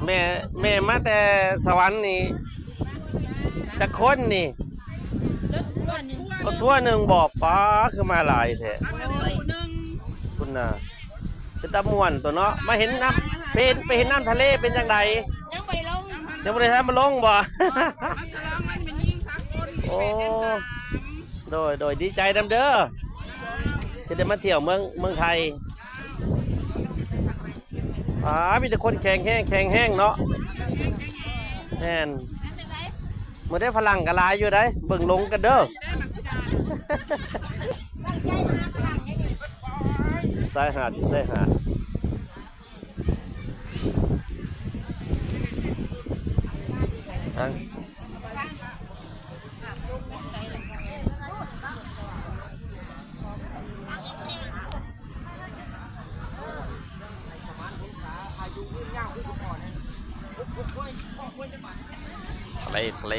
ແມ່ ແມ່ມາແຕ່ສະຫວັນນີ້ ຈັກຄົນນີ້? ລົດທົວໜຶ່ງບໍ? ປາ ຄືມາຫຼາຍແທ້. ພຸ້ນນະ ເປັນຕາມ່ວນຕົວເນາະ. ມາເຫັນນ້ຳ ເປັນ ໄປເຫັນນ້ຳທະເລເປັນຈັ່ງໃດ? ຍັງບໍ່ໄດ້ລົງ ຍັງບໍ່ໄດ້ທັນມາລົງບໍ? ມາສະຫຼອງວັນແມ່ຍິງສາກົນ ໂອ້ ເດືອນສາມ. ໂດຍ ໂດຍ ດີໃຈນຳເດີ ຊິໄດ້ມາທ່ຽວເມືອງ ເມືອງໄທ. ອາ ມີແຕ່ຄົນແຂງແຮງ ແຂງແຮງເນາະ. ແມ່ນ ມື້ໃດຝຣັ່ງກໍຫຼາຍຢູ່ໃດ໋ ເບິ່ງລົງກັນເດີ. ຊາຍຫາດ ຢູ່ຊາຍຫາດ ທາງ ທະເລ ທະເລ.